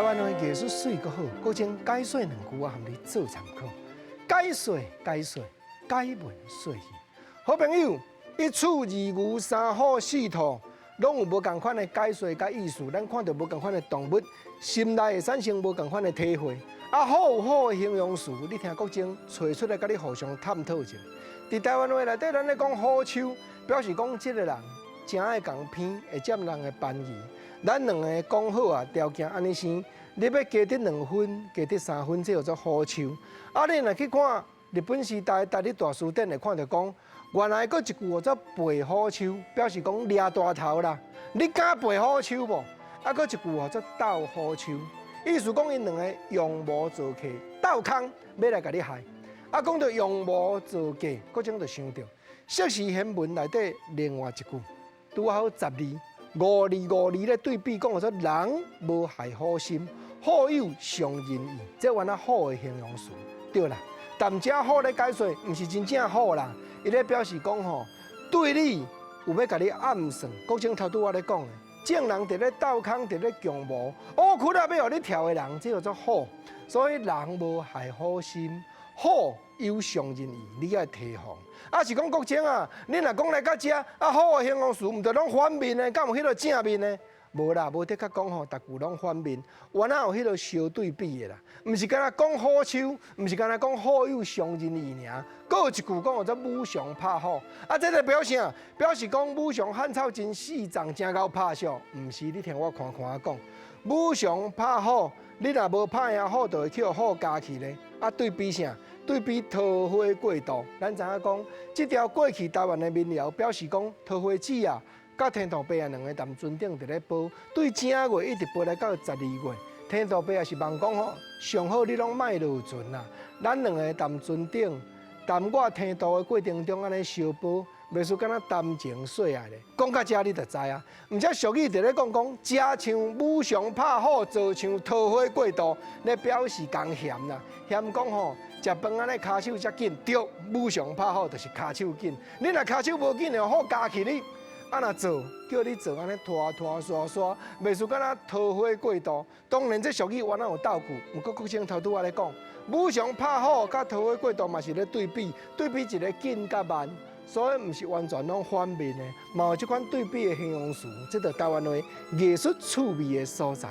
台灣話藝術媠閣好，閣將解說兩句我含你做參考。解說解說，解文說義。好朋友，一鼠二牛三虎四兔，攏有無仝款的解說佮意思。咱看著無仝款的動物，心內會產生無仝款的體會。啊，虎有虎的形容詞，你聽國珍揣出來，佮你互相探討一下。佇台灣話內底，咱咧講虎手，表示講這个人誠愛共騙，會佔人的便宜。咱兩个講好啊，條件按呢生，你欲加得2分，加得3分，這叫做虎手。啊，你若去看日本時代台語大辭典，會看著講，原來閣一句叫做背虎手，表示講掠大頭啦。你敢背虎手無？啊，閣一句叫做鬥虎手，意思講𪜶兩个用謀做計，鬥空欲來共你害。啊，講著用謀做計，閣種就想著，釋時顯文內底另外一句，拄好十字。五字五字咧對比，講說人無害虎心，虎有傷人意，這原來虎的形容詞，對啦。但這虎咧解說，毋是真正虎啦，伊咧表示講吼，對你有欲共你暗算。國珍頭拄仔咧講的，眾人佇咧鬥空，佇咧共謀，烏窟仔欲予你跳的人，這叫做虎。所以人無害虎心，虎有傷人意，你愛提防。啊，是講國珍啊，你若講來到遮，啊，虎的形容詞，毋著攏反面的，敢有彼个正面的？無啦，無的確講吼，逐句攏反面，原來有彼个相對比的啦。毋是干焦講虎手，毋是干焦講虎有傷人意爾，閣有一句講叫做武松拍虎。啊，這个表示啥？表示講武松漢草真四藏，誠𠢕拍相。毋是，你聽我看看講，武松拍虎，你若無拍贏虎，就會去予虎咬去咧。啊，對比啥？對比桃花過渡，咱知影講，這條過去台灣的民謠表示講，桃花姊啊，佮天道伯啊兩个踮船頂佇咧報，對正月一直報來到12月，天道伯也是望講吼，上好你攏莫落船啦，咱兩个踮船頂，踮我天道的過程中按呢相報，袂輸敢若談情說愛咧。講到遮你就知啊，毋則俗語佇咧講講，食像武松拍虎，做像桃花過渡，咧表示共嫌啦，嫌講吼。食飯按呢跤手遮緊，對，武松拍虎就是跤手緊。你若跤手無緊，予虎咬去你，啊若做叫你做按呢拖拖沙沙，袂輸敢若桃花過渡。當然這俗語原來有道具，毋過國珍頭拄仔咧講，武松拍虎佮桃花過渡嘛是咧對比，對比一个緊佮慢，所以毋是完全攏反面的，嘛有這款對比的形容詞，這就台灣話藝術趣味的所在。